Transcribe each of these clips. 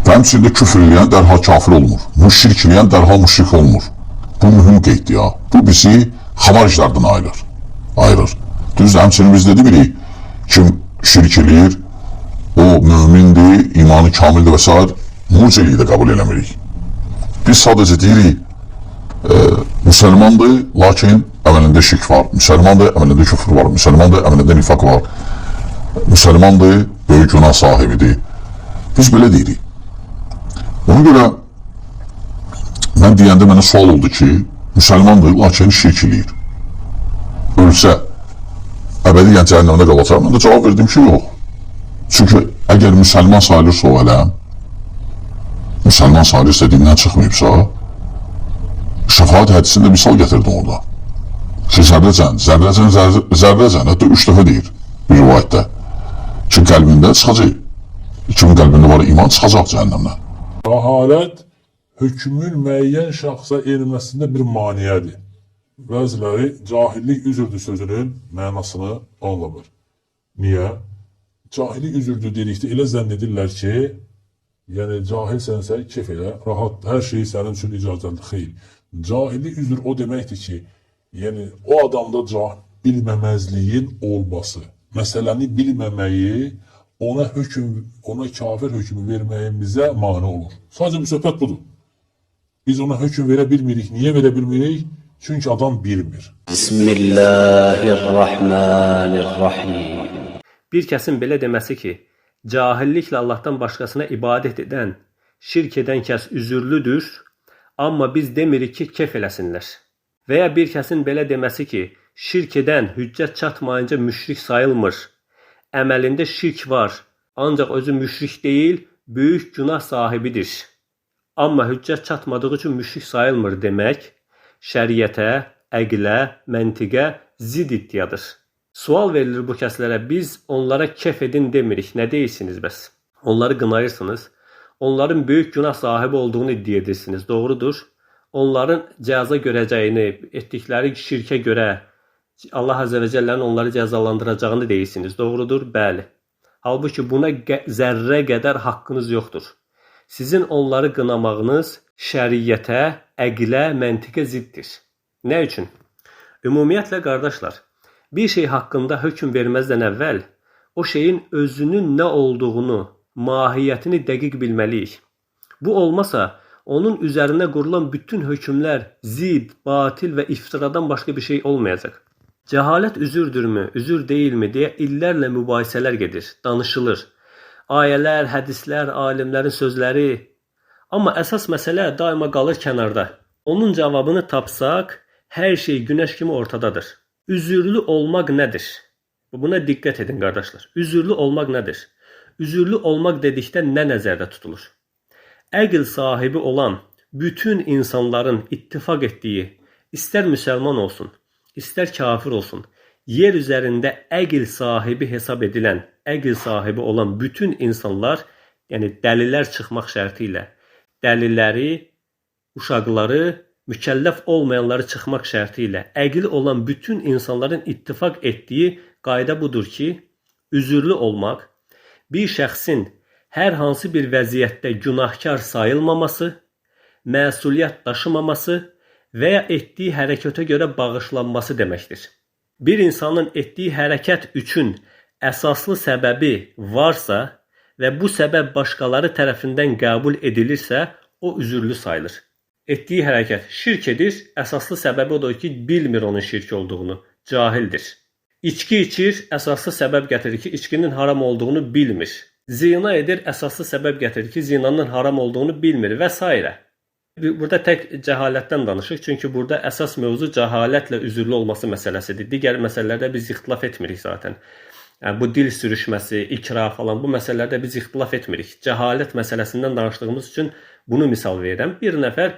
Və həmçinin də küfr eləyən dərhal kafir olmur. Müşrik eləyən dərhal müşrik olmur. Bu mühüm qeyddir ya. Bu bizi xavariclərdən ayırır. Ayırır. Düzdür, həmçinin biz də demirik, kim şirk eləyir, o mömindir, imanı kamildir və s. Murceliyi də qəbul eləmirik. Biz sadəcə deyirik, müsəlmandır, lakin əməlində şirk var. Müsəlmandır, əməlində küfr var. Müsəlmandır, əməlində nifaq var. Müsəlmandır, böyük günah sahibidir. Biz belə deyirik. Ona görə mən deyəndə mənə sual oldu ki, müsəlmandır, lakin şirk eləyir. Ölsə, əbədiyyən cəhənnəmdə qalacaq. Mən də cavab verdim ki, yox. Çünki əgər müsəlman sayılırsa o ələm, müsəlman sayılırsa, dindən çıxmayıbsa, şəfaət hədisində misal gətirdim orada. Ki, zərrəcən, zərrəcən, zərrəcən, hətta 3 dəfə deyir bir rivayətdə. Ki, qəlbində çıxacaq. Kimin qəlbində var iman, çıxacaq cəhənnəmdən. Cəhalət hökmün müəyyən şəxsə enməsində bir maneədir. Bəziləri cahillik üzürdür sözünün mənasını anlamır. Niyə? Cahillik üzürdür dedikdə elə zənn edirlər ki, yəni cahilsənsə kef elə, rahat, hər şey sənin üçün icazəlidir, xeyr. Cahillik üzür o deməkdir ki, yəni o adamda bilməməzliyin olması, məsələni bilməməyi ona hökm, ona kafir hökmü verməyimizə mane olur. Sadəcə bu söhbət budur. Biz ona hökm verə bilmirik. Niyə verə bilmirik? Çünki adam bilmir. Bismillahirrahmanirrahim. Bir kəsin belə deməsi ki, cahilliklə Allahdan başqasına ibadət edən, şirk edən kəs üzürlüdür, amma biz demirik ki, kef eləsinlər. Və ya bir kəsin belə deməsi ki, şirk edən hüccət çatmayınca müşrik sayılmır. Əməlində şirk var, ancaq özü müşrik deyil, böyük günah sahibidir. Amma hüccət çatmadığı üçün müşrik sayılmır demək, şəriətə, əqlə, məntiqə zidd iddiadır. Sual verilir bu kəslərə, biz onlara kef edin demirik, nə deyirsiniz bəs? Onları qınayırsınız, onların böyük günah sahibi olduğunu iddia edirsiniz, doğrudur. Onların cəza görəcəyini, etdikləri şirkə görə Allah Azə və Cəllənin onları cəzalandıracağını deyirsiniz, doğrudur? Bəli. Halbuki buna zərrə qədər haqqınız yoxdur. Sizin onları qınamağınız şəriətə, əqlə, məntiqə ziddir. Nə üçün? Ümumiyyətlə, qardaşlar, bir şey haqqında hökm verməzdən əvvəl o şeyin özünün nə olduğunu, mahiyyətini dəqiq bilməliyik. Bu olmasa, onun üzərinə qurulan bütün hökmlər zid, batil və iftiradan başqa bir şey olmayacaq. Cəhalət üzürdürmü, üzür deyilmi deyə illərlə mübahisələr gedir, danışılır. Ayələr, hədislər, alimlərin sözləri. Amma əsas məsələ daima qalır kənarda. Onun cavabını tapsaq, hər şey günəş kimi ortadadır. Üzürlü olmaq nədir? Buna diqqət edin qardaşlar. Üzürlü olmaq nədir? Üzürlü olmaq dedikdə nə nəzərdə tutulur? Əql sahibi olan bütün insanların ittifaq etdiyi, istər müsəlman olsun, istər kafir olsun, yer üzərində əql sahibi hesab edilən, əql sahibi olan bütün insanlar, yəni dəlilər çıxmaq şərti ilə, dəliləri, uşaqları, mükəlləf olmayanları çıxmaq şərti ilə, əqli olan bütün insanların ittifaq etdiyi qayda budur ki, üzürlü olmaq, bir şəxsin hər hansı bir vəziyyətdə günahkar sayılmaması, məsuliyyət daşımaması və ya etdiyi hərəkətə görə bağışlanması deməkdir. Bir insanın etdiyi hərəkət üçün əsaslı səbəbi varsa və bu səbəb başqaları tərəfindən qəbul edilirsə, o üzürlü sayılır. Etdiyi hərəkət şirk edir, əsaslı səbəbi odur ki, bilmir onun şirk olduğunu, cahildir. İçki içir, əsaslı səbəb gətirir ki, içkinin haram olduğunu bilmir. Zina edir, əsaslı səbəb gətirir ki, zinanın haram olduğunu bilmir və s. Burada tək cəhalətdən danışırıq, çünki burada əsas mövzu cəhalətlə üzürlü olması məsələsidir. Digər məsələlərdə biz ixtilaf etmirik zaten. Yəni, bu dil sürüşməsi, ikra falan bu məsələlərdə biz ixtilaf etmirik. Cəhalət məsələsindən danışdığımız üçün bunu misal verirəm. Bir nəfər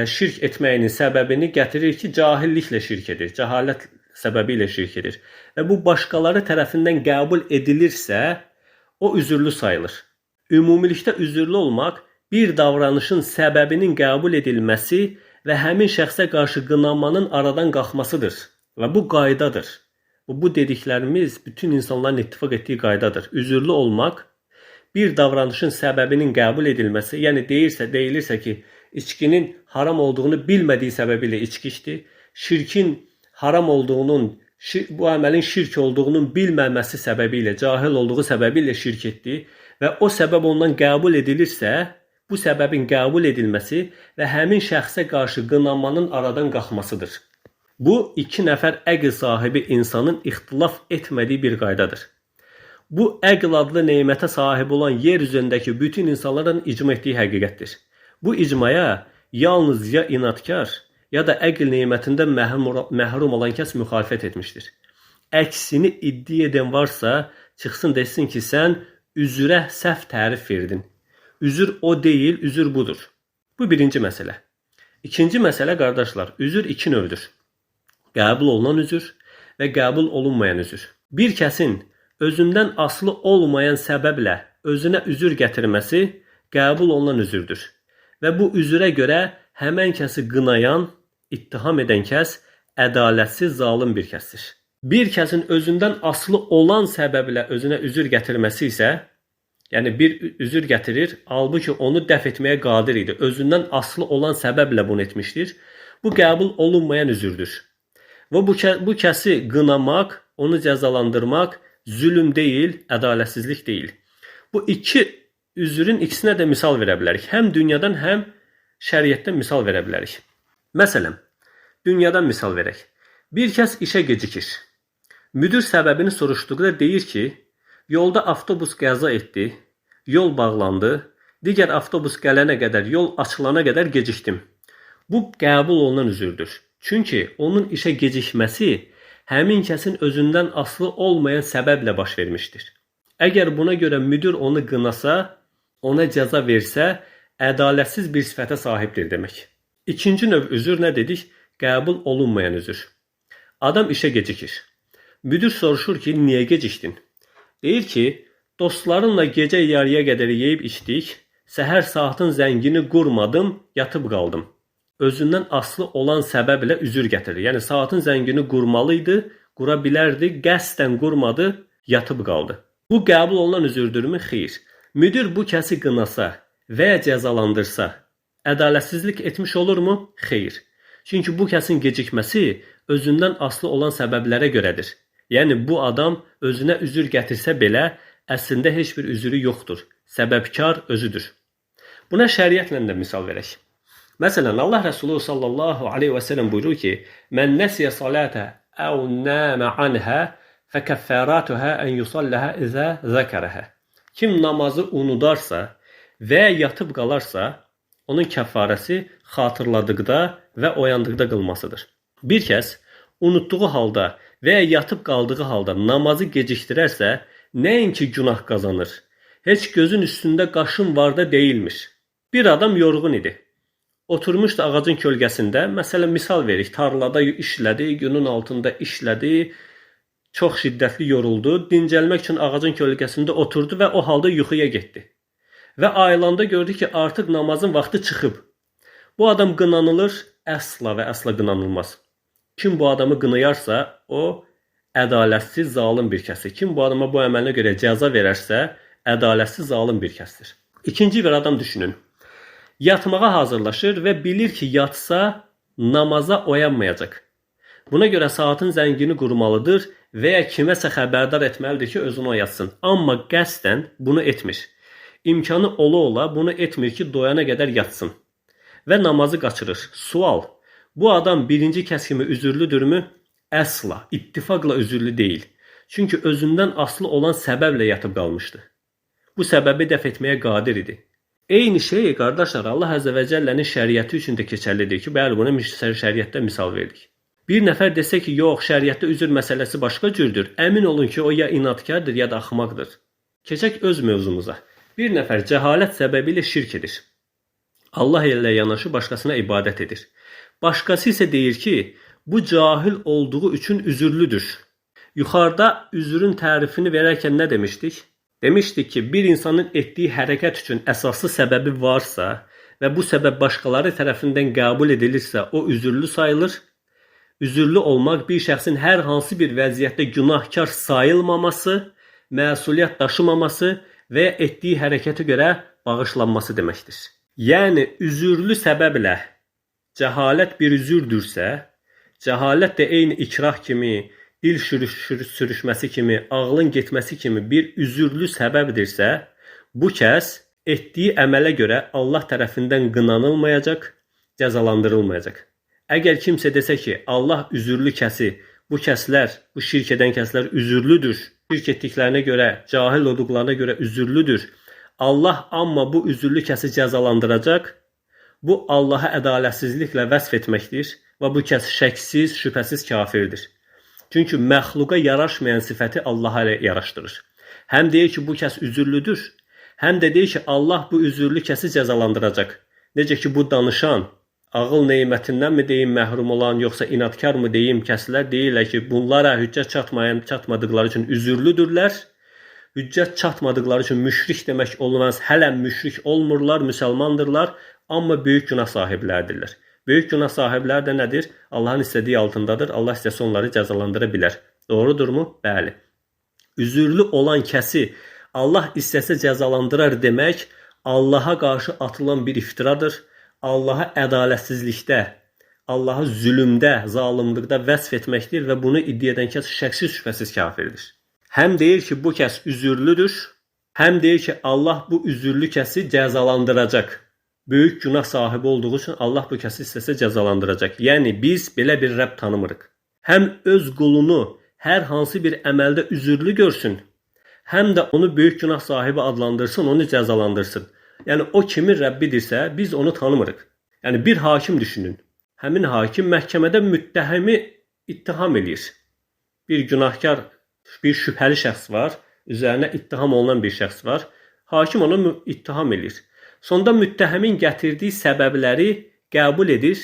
şirk etməyinin səbəbini gətirir ki, cahilliklə şirk edir, cəhalət səbəbi ilə şirk edir. Və bu başqaları tərəfindən qəbul edilirsə, o üzürlü sayılır. Ümumilikdə üzürlü olmaq bir davranışın səbəbinin qəbul edilməsi və həmin şəxsə qarşı qınamanın aradan qalxmasıdır və bu qaydadır. Bu dediklərimiz bütün insanların ittifaq etdiyi qaydadır. Üzürlü olmaq Bir davranışın səbəbinin qəbul edilməsi, yəni deyilirsə ki, içkinin haram olduğunu bilmədiyi səbəbilə içki içdi, şirkin haram olduğunun, bu əməlin şirk olduğunun bilməməsi səbəbilə, cahil olduğu səbəbilə şirk etdi və o səbəb ondan qəbul edilirsə, bu səbəbin qəbul edilməsi və həmin şəxsə qarşı qınanmanın aradan qalxmasıdır. Bu, iki nəfər əql sahibi insanın ixtilaf etmədiyi bir qaydadır. Bu, əql adlı nemətə sahib olan yer üzərindəki bütün insanların icma etdiyi həqiqətdir. Bu icmaya yalnız ya inadkar, ya da əql nemətindən məhrum olan kəs müxalifət etmişdir. Əksini iddia edən varsa, çıxsın desin ki, sən üzrə səhv tərif verdin. Üzür o deyil, üzür budur. Bu birinci məsələ. İkinci məsələ, qardaşlar, üzür iki növdür. Qəbul olunan üzür və qəbul olunmayan üzür. Bir kəsin özündən asılı olmayan səbəblə özünə üzür gətirməsi qəbul olunan üzürdür. Və bu üzrə görə həmən kəsi qınayan, ittiham edən kəs ədalətsiz, zalım bir kəsdir. Bir kəsin özündən asılı olan səbəblə özünə üzür gətirməsi isə, yəni bir üzür gətirir, halbuki onu dəf etməyə qadir idi. Özündən asılı olan səbəblə bunu etmişdir. Bu qəbul olunmayan üzürdür. Və bu kəsi qınamaq, onu cəzalandırmaq zülüm deyil, ədalətsizlik deyil. Bu iki üzrün ikisinə də misal verə bilərik. Həm dünyadan, həm şəriətdən misal verə bilərik. Məsələn, dünyadan misal verək. Bir kəs işə gecikir. Müdür səbəbini soruşduqda deyir ki, yolda avtobus qəza etdi, yol bağlandı, digər avtobus gələnə qədər, yol açılana qədər gecikdim. Bu qəbul olunan üzürdür. Çünki onun işə gecikməsi həmin kəsin özündən asılı olmayan səbəblə baş vermişdir. Əgər buna görə müdür onu qınasa, ona cəza versə, ədalətsiz bir sifətə sahibdir demək. İkinci növ üzür nə dedik? Qəbul olunmayan üzür. Adam işə gecikir. Müdür soruşur ki, niyə gecikdin? Deyir ki, dostlarımla gecə yarıya qədər yeyib içdik, səhər saatın zəngini qurmadım, yatıb qaldım. Özündən asılı olan səbəblə üzür gətirir. Yəni saatın zəngini qurmalı idi, qura bilərdi, qəsdən qurmadı, yatıb qaldı. Bu qəbul olunan üzürdürmü? Xeyr. Müdür bu kəsi qınasa və ya cəzalandırsa, ədalətsizlik etmiş olurmu? Xeyr. Çünki bu kəsin gecikməsi özündən asılı olan səbəblərə görədir. Yəni bu adam özünə üzür gətirsə belə, əslində heç bir üzürü yoxdur. Səbəbkar özüdür. Buna şəriətlə də misal verək. Məsələn, Allah Rəsulu sallallahu aleyhi və səlləm buyurur ki, Mən nəsiyə salətə əv nəmə anhə fəkəffəratuhə ən yusalləhə izə zəkərəhə. Kim namazı unudarsa və yatıb qalarsa, onun kəffarəsi xatırladıqda və oyandıqda qılmasıdır. Bir kəs unutduğu halda və ya yatıb qaldığı halda namazı gecikdirərsə, nəinki günah qazanır, heç gözün üstündə qaşın var da deyilmiş. Bir adam yorğun idi. Oturmuşdu ağacın kölgəsində, məsələn, misal veririk, tarlada işlədi, günün altında işlədi, çox şiddətli yoruldu, dincəlmək üçün ağacın kölgəsində oturdu və o halda yuxuya getdi. Və ayılanda gördü ki, artıq namazın vaxtı çıxıb. Bu adam qınanılır, əsla və əsla qınanılmaz. Kim bu adamı qınayarsa, o ədalətsiz, zalım bir kəsdir. Kim bu adama bu əməlinə görə cəza verərsə, ədalətsiz, zalım bir kəsdir. İkinci bir adam düşünün. Yatmağa hazırlaşır və bilir ki, yatsa namaza oyanmayacaq. Buna görə saatın zəngini qurmalıdır və ya kiməsə xəbərdar etməlidir ki, özünü oyatsın. Amma qəsdən bunu etmir. İmkanı ola-ola bunu etmir ki, doyana qədər yatsın və namazı qaçırır. Sual: bu adam birinci kəs kimi üzürlüdürmü? Əsla, ittifaqla üzürlü deyil. Çünki özündən asılı olan səbəblə yatıb qalmışdı. Bu səbəbi dəf etməyə qadir idi. Eyni şey, qardaşlar, Allah Əzzə və Cəllənin şəriəti üçün də keçərlidir ki, bəli, buna şəriətdə misal verdik. Bir nəfər desə ki, yox, şəriətdə üzür məsələsi başqa cürdür, əmin olun ki, o ya inadkardır, ya da axmaqdır. Keçək öz mövzumuza. Bir nəfər cəhalət səbəbi ilə şirk edir. Allah ilə yanaşı başqasına ibadət edir. Başqası isə deyir ki, bu cahil olduğu üçün üzürlüdür. Yuxarıda üzürün tərifini verərkən nə demişdik? Demişdik ki, bir insanın etdiyi hərəkət üçün əsaslı səbəbi varsa və bu səbəb başqaları tərəfindən qəbul edilirsə, o üzürlü sayılır. Üzürlü olmaq bir şəxsin hər hansı bir vəziyyətdə günahkar sayılmaması, məsuliyyət daşımaması və ya etdiyi hərəkətə görə bağışlanması deməkdir. Yəni üzürlü səbəblə cəhalət bir üzürdürsə, cəhalət də eyni ikrah kimi, dil sürüşməsi kimi, ağlın getməsi kimi bir üzürlü səbəbdirsə, bu kəs etdiyi əmələ görə Allah tərəfindən qınanılmayacaq, cəzalandırılmayacaq. Əgər kimsə desə ki, Allah üzürlü kəsi, bu kəslər, bu şirk edən kəslər üzürlüdür, şirk etdiklərinə görə, cahil olduqlarına görə üzürlüdür, Allah amma bu üzürlü kəsi cəzalandıracaq, bu Allaha ədalətsizliklə vəsf etməkdir və bu kəs şəksiz, şübhəsiz kafirdir. Çünki məxluqa yaraşmayan sifəti Allaha yaraşdırır. Həm deyir ki, bu kəs üzürlüdür, həm də deyir ki, Allah bu üzürlü kəsi cəzalandıracaq. Necə ki, bu danışan, ağıl neymətindənmi deyim məhrum olan, yoxsa inadkar mı deyim, kəslər deyirlər ki, bunlara hüccət çatmadıqları üçün üzürlüdürlər. Hüccət çatmadıqları üçün müşrik demək olmaz, hələ müşrik olmurlar, müsəlmandırlar, amma böyük günah sahiblərdirlər. Böyük günah sahibləri də nədir? Allahın istədiyi altındadır. Allah istəsə onları cəzalandıra bilər. Doğrudurmu? Bəli. Üzürlü olan kəsi Allah istəsə cəzalandırar demək Allaha qarşı atılan bir iftiradır. Allaha ədalətsizlikdə, Allahı zülmdə, zalimlıqda vəsf etməkdir və bunu iddia edən kəs şəksiz şübhəsiz kafirdir. Həm deyir ki, bu kəs üzürlüdür, həm deyir ki, Allah bu üzürlü kəsi cəzalandıracaq. Böyük günah sahibi olduğu üçün Allah bu kəsi istəsə cəzalandıracaq. Yəni biz belə bir Rəbb tanımırıq. Həm öz qulunu hər hansı bir əməldə üzürlü görsün, həm də onu böyük günah sahibi adlandırsın, onu cəzalandırsın. Yəni o kimin Rəbbidirsə, biz onu tanımırıq. Yəni bir hakim düşünün. Həmin hakim məhkəmədə müttəhimi ittiham eləyir. Bir günahkar, bir şübhəli şəxs var, üzərinə ittiham olunan bir şəxs var. Hakim onu ittiham eləyir. Sonda müttəhimin gətirdiyi səbəbləri qəbul edir,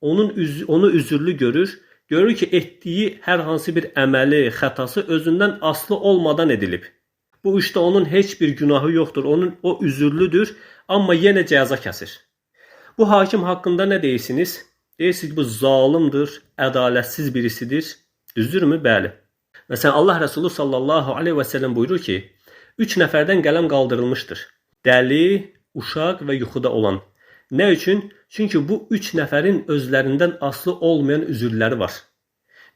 onu üzürlü görür, görür ki, etdiyi hər hansı bir əməli, xətası özündən asılı olmadan edilib. Bu işdə onun heç bir günahı yoxdur, o üzürlüdür, amma yenə cəza kəsir. Bu hakim haqqında nə deyirsiniz? Deyirsiniz ki, bu zalimdir, ədalətsiz birisidir. Düzdürmü? Bəli. Məsələn, Allah Rəsulu sallallahu aleyhi və səlləm buyurur ki, 3 nəfərdən qələm qaldırılmışdır. Dəli, uşaq və yuxuda olan. Nə üçün? Çünki bu 3 nəfərin özlərindən asılı olmayan üzürləri var.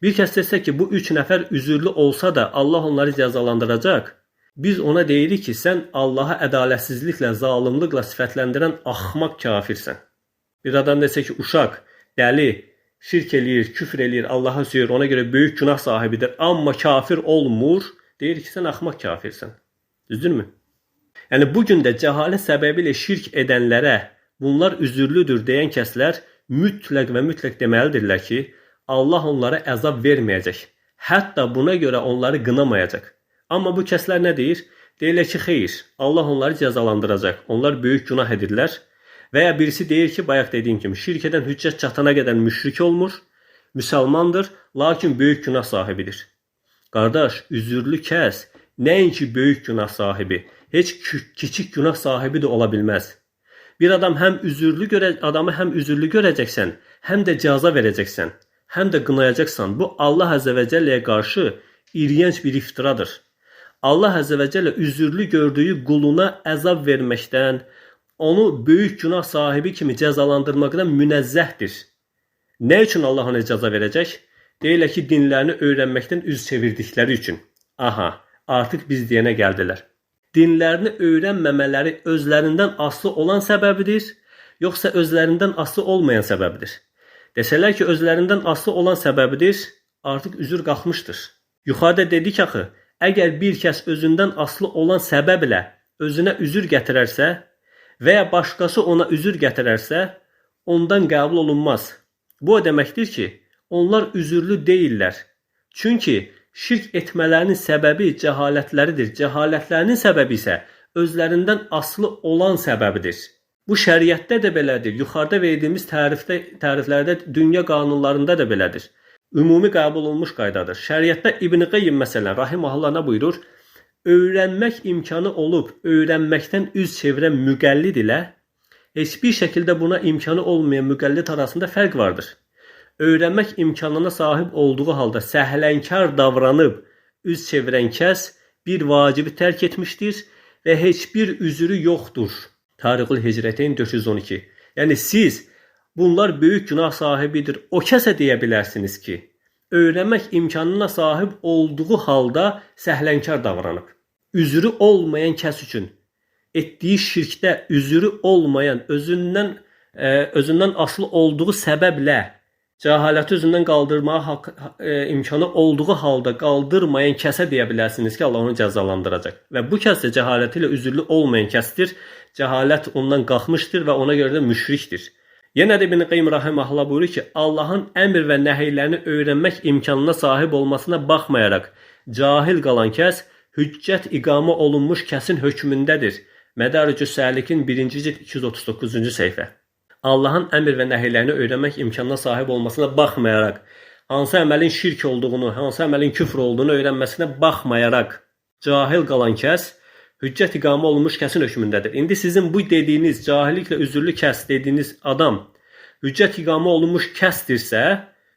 Bir kəs desə ki, bu 3 nəfər üzürlü olsa da Allah onları cəzalandıracaq, biz ona deyirik ki, sən Allaha ədalətsizliklə, zalimlıqla sifətləndirən axmaq kafirsən. Bir adam desə ki, uşaq, dəli, şirk eləyir, küfr eləyir, Allaha söyür, ona görə böyük günah sahibidir, amma kafir olmur, deyir ki, sən axmaq kafirsən. Düzdürmü? Yəni bu gün də cəhalət səbəbi ilə şirk edənlərə bunlar üzürlüdür deyən kəslər mütləq və mütləq deməlidirlər ki, Allah onlara əzab verməyəcək. Hətta buna görə onları qınamayacaq. Amma bu kəslər nə deyir? Deyirlər ki, xeyr, Allah onları cəzalandıracaq. Onlar böyük günah edirlər. Və ya birisi deyir ki, bayaq dediyim kimi, şirk edən hüccət çatana qədər müşrik olmur, müsəlmandır, lakin böyük günah sahibidir. Qardaş, üzürlü kəs nəinki böyük günah sahibi, heç kiçik günah sahibi də ola bilməz. Bir adam həm üzürlü adamı həm üzürlü görəcəksən, həm də cəza verəcəksən, həm də qınayacaqsan. Bu Allah Əzzə və Cəlləyə qarşı iyrənc bir iftiradır. Allah Əzzə və Cəllə üzürlü gördüyü quluna əzab verməkdən, onu böyük günah sahibi kimi cəzalandırmaqdan münezzəhdir. Nə üçün Allah ona cəza verəcək? Deyirlər ki, dinlərini öyrənməkdən üz çevirdikləri üçün. Aha, artıq biz deyənə gəldilər. Dinlərini öyrənməmələri özlərindən asılı olan səbəbidir, yoxsa özlərindən asılı olmayan səbəbidir? Desələr ki, özlərindən asılı olan səbəbidir, artıq üzür qalxmışdır. Yuxarıda dedik axı, əgər bir kəs özündən asılı olan səbəblə özünə üzür gətirərsə və ya başqası ona üzür gətirərsə, ondan qəbul olunmaz. Bu o deməkdir ki, onlar üzürlü deyillər. Çünki şirk etmələrinin səbəbi cəhalətləridir. Cəhalətlərinin səbəbi isə özlərindən asılı olan səbəbidir. Bu şəriətdə də belədir. Yuxarıda verdiyimiz təriflərdə, dünya qanunlarında da belədir. Ümumi qəbul olunmuş qaydadır. Şəriətdə İbn Qayyim məsələn rahimehullah nə buyurur? Öyrənmək imkanı olub öyrənməkdən üz çevirən müqəllid ilə heç bir şəkildə buna imkanı olmayan müqəllid arasında fərq vardır. Öyrənmək imkanına sahib olduğu halda səhlənkar davranıb üz çevirən kəs bir vacibi tərk etmişdir və heç bir üzrü yoxdur. Tarixül Hicrəteyn 412. Yəni siz bunlar böyük günah sahibidir. O kəsə deyə bilərsiniz ki, öyrənmək imkanına sahib olduğu halda səhlənkar davranıb. Üzrü olmayan kəs üçün etdiyi şirkdə üzrü olmayan, özündən asılı olduğu səbəblə cəhaləti özündən qaldırmağa imkanı olduğu halda qaldırmayan kəsə deyə bilərsiniz ki, Allah onu cəzalandıracaq. Və bu kəs də cəhaləti ilə üzürlü olmayan kəsdir. Cəhalət ondan qalxmışdır və ona görə də müşrikdir. Yenə də İbn Qayyim rahimehullah buyurur ki, Allahın əmr və nəhiylərini öyrənmək imkanına sahib olmasına baxmayaraq cahil qalan kəs hüccət iqamə olunmuş kəsin hökmündədir. Mədaricü Səlikin 1-ci cild 239-cu səhifə. Allahın əmr və nəhiylərini öyrənmək imkanına sahib olmasına baxmayaraq, hansı əməlin şirk olduğunu, hansı əməlin küfr olduğunu öyrənməsinə baxmayaraq cahil qalan kəs hüccət iqamə olunmuş kəsin hökmündədir. İndi sizin bu dediyiniz cahilliklə üzürlü kəs dediyiniz adam hüccət iqamə olunmuş kəsdirsə,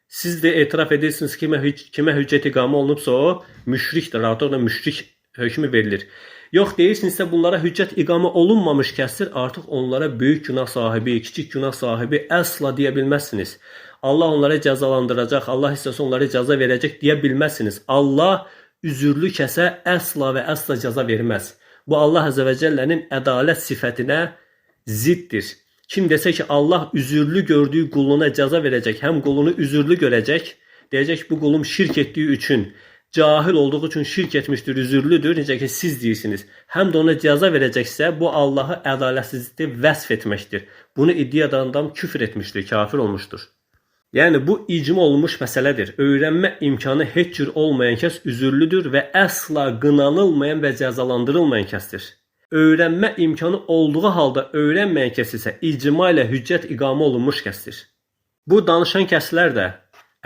siz də etiraf edirsiniz ki, kimə hüccət iqamə olunubsa o müşrikdir, artıq ona müşrik hökmü verilir. Yox deyirsinizsə bunlara hüccət iqamə olunmamış kəsdir, artıq onlara böyük günah sahibi, kiçik günah sahibi əsla deyə bilməzsiniz. Allah onlara cəzalandıracaq, Allah istəsə onlara cəza verəcək deyə bilməzsiniz. Allah üzürlü kəsə əsla və əsla cəza verməz. Bu Allah Azə və Cəllənin ədalət sifətinə ziddir. Kim desə ki, Allah üzürlü gördüyü quluna cəza verəcək, həm qulunu üzürlü görəcək, deyəcək bu qulum şirk etdiyi üçün, cahil olduğu üçün şirk etmişdir, üzürlüdür, necə ki siz deyirsiniz. Həm də ona cəza verəcəksə, bu Allahı ədalətsizlikdə vəsf etməkdir. Bunu iddia edən adam küfr etmişdir, kafir olmuşdur. Yəni bu icma olunmuş məsələdir. Öyrənmə imkanı heç cür olmayan kəs üzürlüdür və əsla qınanılmayan və cəzalandırılmayan kəsdir. Öyrənmə imkanı olduğu halda öyrənməyən kəs isə icma ilə hüccət iqamə olunmuş kəsdir. Bu danışan kəslər də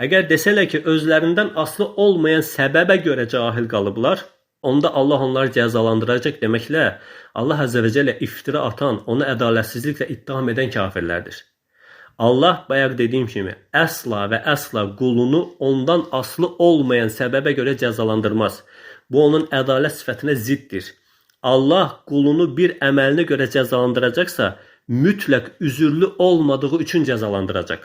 əgər desələr ki, özlərindən asılı olmayan səbəbə görə cahil qalıblar, onda Allah onları cəzalandıracaq deməklə Allah Azə və Cəllə iftira atan, onu ədalətsizliklə ittiham edən kafirlərdir. Allah bayaq dediyim kimi əsla və əsla qulunu ondan asılı olmayan səbəbə görə cəzalandırmaz. Bu onun ədalət sifətinə ziddir. Allah qulunu bir əməlinə görə cəzalandıracaqsa, mütləq üzürlü olmadığı üçün cəzalandıracaq.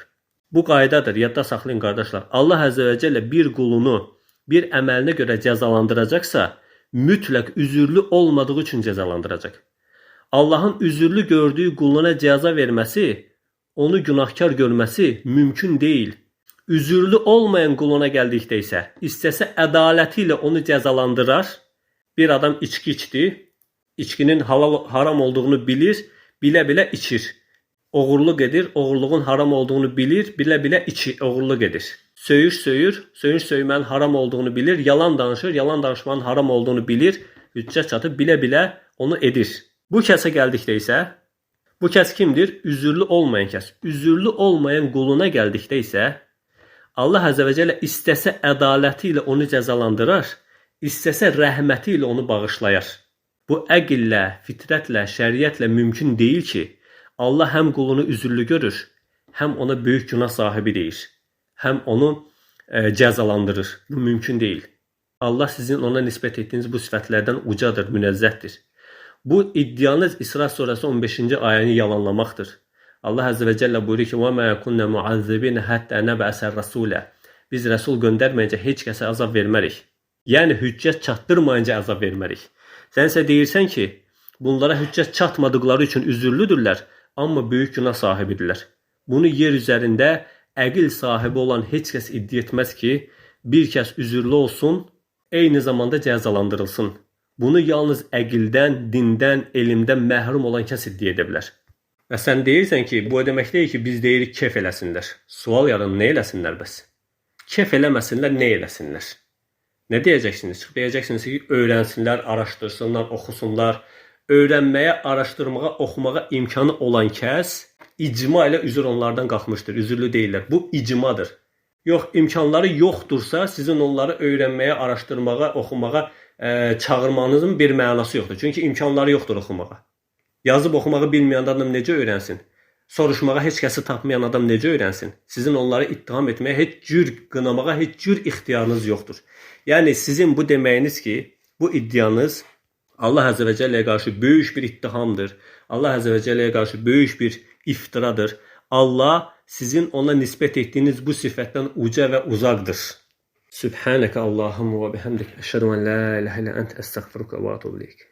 Bu qaydadır, yadda saxlayın qardaşlar. Allah Azə və Cəllə bir qulunu bir əməlinə görə cəzalandıracaqsa, mütləq üzürlü olmadığı üçün cəzalandıracaq. Allahın üzürlü gördüyü quluna cəza verməsi, onu günahkar görməsi mümkün deyil. Üzürlü olmayan quluna gəldikdə isə, istəsə ədaləti ilə onu cəzalandırar. Bir adam içki içdi, içkinin halal, haram olduğunu bilir, bilə-bilə içir. Oğurluq edir, oğurluğun haram olduğunu bilir, bilə-bilə oğurluq edir. Söyüş söyür, söyüş söymənin haram olduğunu bilir, yalan danışır, yalan danışmanın haram olduğunu bilir, hüccət çatıb bilə-bilə onu edir. Bu kəsə gəldikdə isə, bu kəs kimdir? Üzürlü olmayan kəs. Üzürlü olmayan quluna gəldikdə isə, Allah Azə və Cəllə istəsə ədaləti ilə onu cəzalandırar, istəsə rəhməti ilə onu bağışlayar. Bu əqillə, fitrətlə, şəriətlə mümkün deyil ki, Allah həm qulunu üzürlü görür, həm ona böyük günah sahibi deyir, həm onu cəzalandırır. Bu mümkün deyil. Allah sizin ona nisbət etdiyiniz bu sifətlərdən ucadır, münezzəhdir. Bu iddianız İsra surəsi 15-ci ayəni yalanlamaqdır. Allah Azə və Cəllə buyurur ki: "Və mə kunna muazzibina hatta nəb'əsə rasulə." Biz rəsul göndərməyincə heç kəsə əzab vermərik. Yəni hüccət çatdırmayınca əzab vermərik. Sən isə deyirsən ki, bunlara hüccət çatmadıqları üçün üzürlüdürlər, amma böyük günah sahibidirlər. Bunu yer üzərində əqil sahibi olan heç kəs iddia etməz ki, bir kəs üzürlü olsun, eyni zamanda cəzalandırılsın. Bunu yalnız əqildən, dindən, elmdən məhrum olan kəs iddia edə bilər. Və sən deyirsən ki, bu o demək deyil ki, biz deyirik kef eləsinlər. Sual yaranır, nə eləsinlər bəs? Kef eləməsinlər, nə eləsinlər? Nə deyəcəksiniz? Çıxıb deyəcəksiniz ki, öyrənsinlər, araşdırsınlar, oxusunlar. Öyrənməyə, araşdırmağa, oxumağa imkanı olan kəs icma ilə üzr onlardan qalxmışdır. Üzürlü deyirlər. Bu icmadır. Yox, imkanları yoxdursa, sizin onları öyrənməyə, araşdırmağa, oxumağa çağırmanızın bir mənası yoxdur. Çünki imkanları yoxdur oxumağa. Yazıb oxumağı bilməyən adam necə öyrənsin? Soruşmağa heç kəsi tapmayan adam necə öyrənsin? Sizin onları ittiham etməyə, heç cür qınamağa heç cür ixtiyarınız yoxdur. Yəni sizin bu deməyiniz ki, bu iddianız Allah Əzzə və Cəlləyə qarşı böyük bir ittihamdır. Allah Əzzə və Cəlləyə qarşı böyük bir iftiradır. Allah sizin ona nisbət etdiyiniz bu sifətdən uca və uzaqdır. Sübhanəkə Allahumma və bihamdik. Əşhədu en la ilahe illə ent, əstəğfiruka və etûbü ileyk.